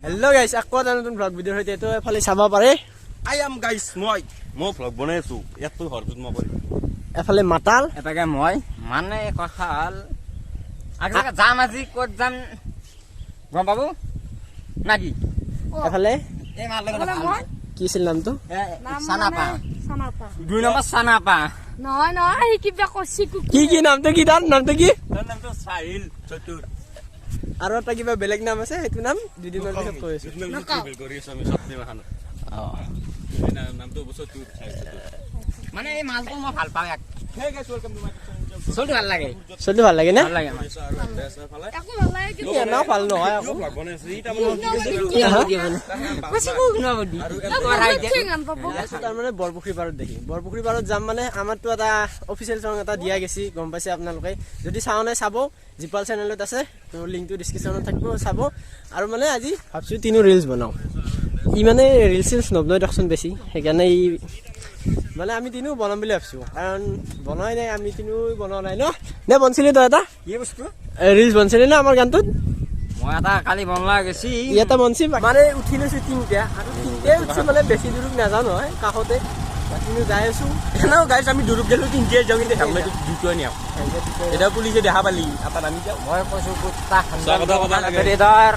Hello' গাইছ, আকৌ এটা নতুন ভ্লগ ভিডিঅ'ৰ সৈতে এইটো এফালে চাব পাৰে। I am guys, মই মই ভ্লগ বনাই আছো। ইয়াততো ঘৰটোত মই কৰিম। এফালে মাতাল এটাকে মই মানে কথা হ'ল, আগতে যাম, আজি ক'ত যাম গম পাব নাকি? এফালে এই মাৰ লগত ভাল। কি আছিল নামটো? এ, চানাপা। চানাপা। 2 নম্বৰ চানাপা। নহয় নহয়, সি কিবা কৈছি। কি কি নামটো কি? তাৰ নামটো কি? তাৰ নামটো চাহিল চতুৰ। আৰু এটা কিবা বেলেগ নাম আছে, সেইটো নাম দুদিনৰ পিছত কৈ আছো। কৰি আছো আমি চব মাখানত। নামটো চতুৰ, চাহিল চতুৰ। মানে এই মালটো মই ভাল পাওঁ ইয়াক। Hey guys, welcome to my চলটো ভাল লাগে। চলটো ভাল লাগে না? ভাল লাগে আমাৰ। একো ভাল লাগে কিন্তু। এনেও ভাল নহয় আকৌ। ভ্লগ বনাই আছো ই তাৰমানে। বেছি কো নবদি। গান পাব। তাৰমানে বৰপুখুৰী পাৰত দেখি, বৰপুখুৰী পাৰত যাম। মানে আমাৰতো এটা অফিচিয়েল চং এটা দিয়া গেছি, গম পাইছে আপোনালোকে। যদি চাওঁ নাই, চাব, জীপাল চেনেলত আছে। তো লিংকটো ডিছক্ৰিপশ্যনত থাকিব, চাব। আৰু মানে আজি ভাবছোঁ তিনিও ৰিলচ বনাওঁ। ই মানে ৰিলচ চিলচ নবনাই দিয়কচোন বেছি, সেইকাৰণে ই মানে আমি তিনিও বনাম বুলি ভাবছোঁ, কাৰণ বনোৱাই নাই। আমি তিনিও বনোৱা নাই ন? নে বনছিলি তই এটা? কি বস্তু? ৰিলচ বনছিলি ন আমাৰ গানটোত? মই এটা কালি বনলা গেছি। ই এটা বনছি। মানে উঠি লৈছো তিনিটা আৰু তিনিটাই উঠছি, মানে বেছি দূৰত নাযাওঁ নহয়, কাষতে তিনিও যাই আছো। এনেও গাইছ, আমি দূৰত গেলো তিনটিয়ে যাওঁ, কিন্তু হেলমেট দুটোৱে নিয়াওঁ। এতিয়া পুলিচে দেখা পালি এটা আমি যাওঁ। মই কৈছো, কুত্তা। কথা ক'ব লাগে। ধৰ।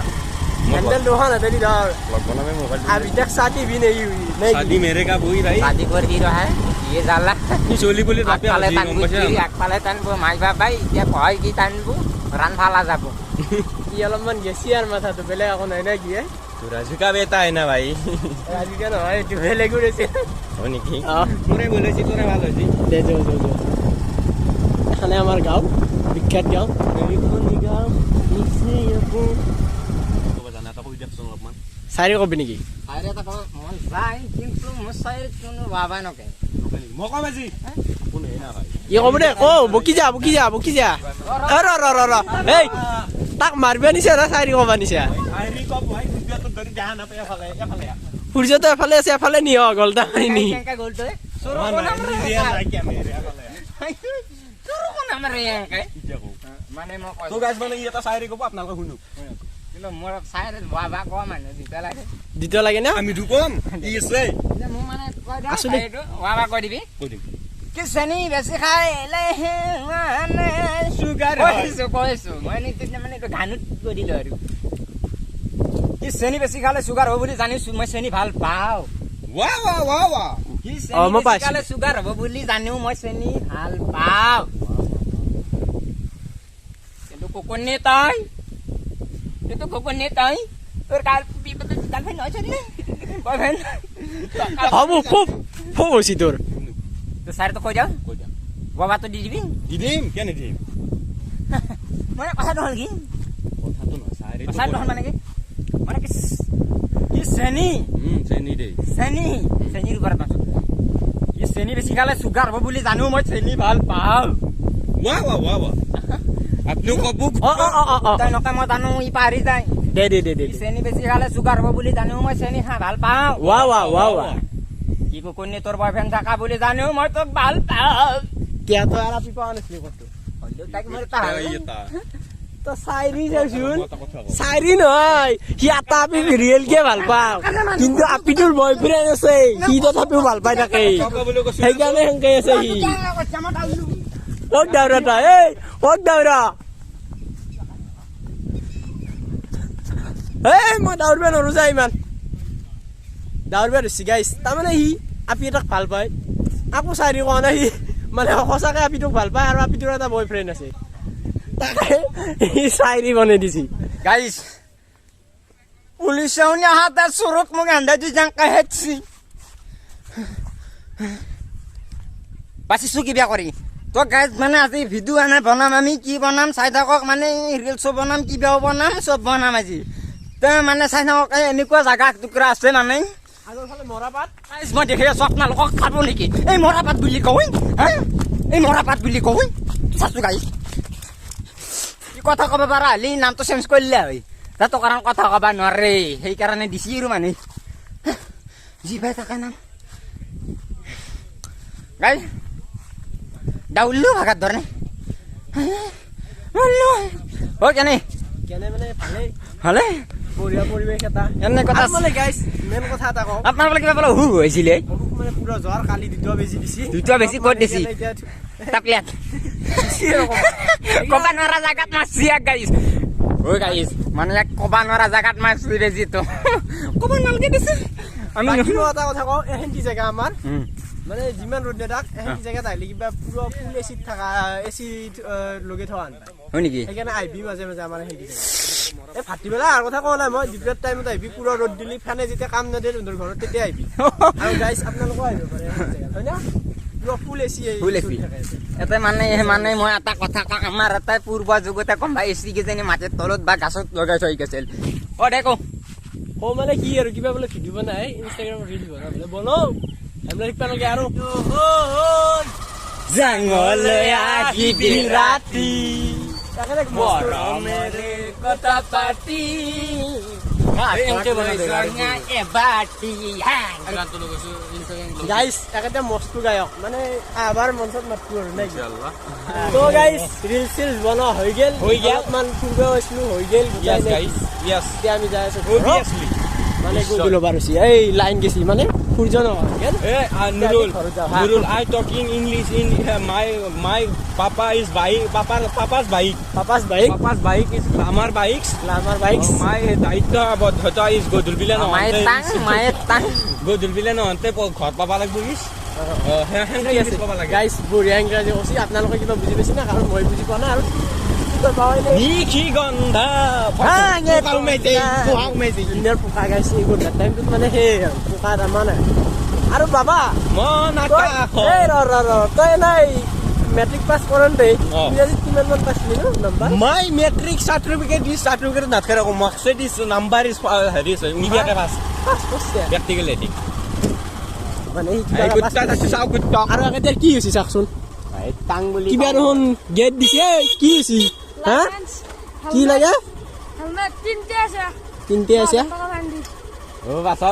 হেণ্ডেল দুখন হাতেদি ধৰ। ভ্লগ বনামে মোবাইল। अभी तक शादी भी नहीं हुई नहीं? शादी मेरे का हुई भाई। শাদি কৰি দি ৰহা ইয়ে জ্বালা। কি চলি বুলি তাতে আগফালে গম টানবো। পাইছা? আগফালে টানবো মাই বাবাই, এতিয়া কয় কি টানবো ৰানফালা যাব। ই অলপমান গেছি আৰু মাথাটো বেলেগ একো নাই না কি? तू राजू का बेटा है ना भाई? ৰাজুকা নহয়, এইটো বেলেগো আছিল। হয় নেকি? অ। মোৰে ভুল হৈছে, তোৰে ভাল হৈছে। দে, যাওঁ যাওঁ যাওঁ। এখানে আমাৰ গাঁও, বিখ্যাত গাঁও এইখনি গাঁও। ক'ব জানা এটা কৈ দিয়কচোন অলপমান। চাৰি কবি নেকি? চাইৰে এটা ক'ব মন যায়, কিন্তু মোৰ চাইৰ কোনো বাবাই নকে। মই কম আজি কোন হে না ভাই। ই কব দে, ক, বকি যা, বকি যা, বকি যা। ৰ ৰ ৰ ৰ, এই তাক মাৰিব নিছে না চাৰি কবা নিছে? চাইৰি কম ভাই, সূৰ্যটো ধৰি দেখা নাপায়। এফালে এফালে। সূৰ্যটো এফালে আছে, এফালে নিহ গলটা মাৰি নি। কেনেকা গ'ল তই? চোৰ কোন আমাৰ এনেকে? মানে মই তো কৈছো গাইজ, মানে ই এটা চাইৰি ক'ব, আপোনালোকে শুনক। কিন্তু মোৰ চাইৰ বাবা কোৱা মানুহ দুটা লাগে। দ্বিতীয় লাগে না? আমি কম ই আছে। মোৰ মানে কৈ দে। আছো দে। চাইৰটো বাবা কৈ দিবি। কৈ দিম। কি চেনি বেছি খাই মানে চুগাৰ। কৈছো কৈছো, মই এনে তেতিয়া মানে এইটো গানত কৈ দিলো। আৰু কি চেনি বেছি খালে চুগাৰ হ'ব বুলি জানিছো, মই চেনি ভাল পাওঁ। ৱা ৱা ৱা ৱা। কি অ, চেনি মই বেছি পাইছো। খালে চুগাৰ হ'ব বুলি জানিও মই চেনি ভাল পাওঁ। কিন্তু কুকুৰনি তই, কিন্তু কুকুৰনি তই, তোৰ গাৰ্লফ্ৰেণ্ড হৈছে নে বয়ফ্ৰেণ্ড? হ'ব, খুব খুব হৈছে তোৰ। তো চাৰটো কৈ যাওঁ। কৈ দিম। বাবাটো দি দিবি। দি দিম, কিয় নিদিম? মানে কথাটো হ'ল কি? কথাটো নহয়, চাইৰি। কথাটো হ'ল মানে কি, মানে কি, কি চেনি চেনি দেই। চেনি, চেনিৰ ওপৰত পাইছো। কি চেনি বেছি খালে চুগাৰ হ'ব বুলি জানো, মই চেনি ভাল পাওঁ। ৱা ৱা ৱা ৱা, আপুনিও ক'ব। অ অ অ অ অ। তই নকয়, মই জানো, ই পাহৰি যায়। দে দে দে দে। কি চেনি বেছি খালে চুগাৰ হ'ব বুলি জানো, মই চেনি খাই ভাল পাওঁ। ৱা ৱা ৱা ৱা। কি কুকুৰনি, তোৰ বয়ফ্ৰেণ্ড থাকা বুলি জানো, মই তোক ভাল পাওঁ। কিয়, তই আৰু আপি পোৱা নাছিলি ক'তো? হ'লেও তাইক মোৰ এটা ভাল। তই চাইৰি যাচোন। মই এটা কথা কওঁ। চাইৰি নহয়, সি এটা আপি ৰিয়েল কে ভাল পাওঁ, কিন্তু আপিটোৰ বয়ফ্ৰেণ্ড আছে, সি তথাপিও ভাল পাই থাকে। বুলি কৈছো। সেইকাৰণে সেনকে আছে সি। ক'ত দাউৰা তই? এই ক'ত দাউৰা? এই মই দাউৰিব নোৱাৰো যা, ইমান দাউৰিব ধৰছি গাইছ। তাৰমানে সি আপি এটাক ভাল পায়, আকৌ চাইৰি কোৱা নাই। সি মানে সঁচাকে আপিটোক ভাল পায় আৰু আপিটোৰ এটা বয়ফ্ৰেণ্ড আছে, তাকে সি চাইৰি বনাই দিছি। গাইছ, পুলিচে শুনি আহা চোৰক মোক আন্দাজি যাংকা হেঁচি বাচিছো কিবা কৰি। তো গাইজ, মানে আজি ভিডিঅ' আনে বনাম, আমি কি বনাম চাই থাকক। মানে ৰিলচো বনাম, কিবাও বনাম, চব বনাম আজি। তো মানে চাই থাকক, এই এনেকুৱা জাগা টুকুৰা আছে মানে। আগৰফালে মৰাপাত। গাইজ, মই দেখি আছো, আপোনালোকক খাব নেকি এই মৰাপাত বুলি কওঁ হা? এই মৰাপাত বুলি কওঁ চাইছো। গাইজ, কি কথা ক'ব পাৰা হ'লে নামটো চেঞ্জ কৰিলে হয়। তাতো কাৰণ কথা ক'ব নোৱাৰে, সেইকাৰণে দিছি আৰু মানে যি পাই থাকে নাম। গাইজ, দাউলো ভাগাত ধৰণে। অ, কেনে? কেনে মানে ভালেই। ভালে। বঢ়িয়া পৰিৱেশ এটা। এনে কথা আৰু মানে গাইছ, মেইন কথা এটা কওঁ। আপোনাৰ বোলে কিবা বোলে অসুখ হৈছিলে? অসুখ মানে পুৰা জ্বৰ, কালি দুটা বেজি দিছি। দুটা বেজি ক'ত দিছি? এতিয়া তাকলিয়াত কবা নোৱাৰা জাগাত মাৰছি ইয়াক গাইছ। ঐ গাইছ, মানে ইয়াক কবা নোৱাৰা জাগাত মাৰছি বেজিটো, কবা নালগে দিছে আমি। বাকী মই এটা কথা কওঁ, এহেন্তি জেগা আমাৰ মানে যিমান ৰ'দ নেথাক, এহেন্তি জেগাত আহিলে কিবা পুৰা ফুল এচিত থকা, এচিত লগাই থকা আন পায়। হয় নেকি? সেইকাৰণে আহিবি মাজে মাজে আমাৰ এহেন্তি জেগা। এই ভাটিবেলা অহাৰ কথা কোৱা নাই মই, দুপৰীয়াৰ টাইমত আহিবি, পুৰা ৰ'দ দিলি ফেনে যেতিয়া কাম নিদিয়ে তহঁতৰ ঘৰত, তেতিয়া আহিবি। আৰু গাইছ, আপোনালোকো আহিব পাৰে এহেন্তি জেগাত, হয় না? পুৰা ফুল এচি। ফুল এচি। এটা মানে মানে মই এটা কথা কওঁ, আমাৰ এটা পূৰ্ব যুগতে কোনোবা এচি কেইজনী মাটিৰ তলত বা গাছত লগাই থৈ গৈছিল। অ দে কওঁ। অ মানে কি আৰু, কিবা বোলে ভিডিঅ' বনাই ইনষ্টাগ্ৰামত ৰিলচ বনাই বোলে, বনাও এইবিলাক শিকবা লাগে আৰু। জাঙলৈ আহিবি ৰাতি, তাকে দেখ, মস্ত। মৰমেৰে কথা পাতি, এবাতি। গাইছ, একেতে মস্ত গায়ক, মানে আবাৰ মঞ্চত মাতটো আৰু নাই। তো গাইছ, ৰিলচ চিলচ বনোৱা হৈ গেল। হৈ গেল। অলপমান ফুৰিব গৈছিলো, হৈ গেল। Yes, guys. Yes. এতিয়া আমি যাই আছো ঘৰত। Obviously. মানে গধূলি বাৰ হৈছে, এই লাইন গেছি, মানে সূৰ্য নোহোৱা হৈ গেল। Eh, Nurul, ঘৰত যাওঁ, হা। Nurul, I talking English in my papa is bike, papa papa's bike. Papa's bike. Papa's bike is glamour bikes. Glamour bikes. My দায়িত্ববদ্ধতা is গধূলি মায়ে টাং, মায়ে টাং। গধূলি নহওঁতে ঘৰ পাব লাগিব ইছ। ঠিক আছে গাইছ, বঢ়িয়া ইংৰাজী কৈছি। আপোনালোকে কিবা বুজি পাইছে না? কাৰণ মই বুজি পোৱা নাই আৰু তই পাৱাই নাই। নিশিগন্ধা। দুনিয়াৰ পোকা গাইছে এই গধূলাৰ টাইমটোত, মানে সেই আৰু পোকা তাৰমানে আৰু বাবা মন তই আকাশ। এই ৰ ৰ ৰ, তই নাই মেট্ৰিক পাছ কৰোঁতে অ। ইংৰাজীত কিমান মান পাইছিলি ন number? My matric certificate is certificate নাথাকে আকৌ মাৰ্কশ্বিট is number is হেৰি আছে, ইণ্ডিয়াতে পাছ। পাছ কৰিছে। Practical adding. মানে সি কিবা এই এটা পাছ কুত্তা কৰিছে। চাও কুত্তা। আৰু আগতে কি হৈছে চাওকচোন। টাং বুলি কিবা দেখোন গেট দিছে, এই, কি হৈছে হা? কি লাগে? হেলমেট তিনটে আছে। তিনটে আছে। টকা বান্ধি। অ বাছা।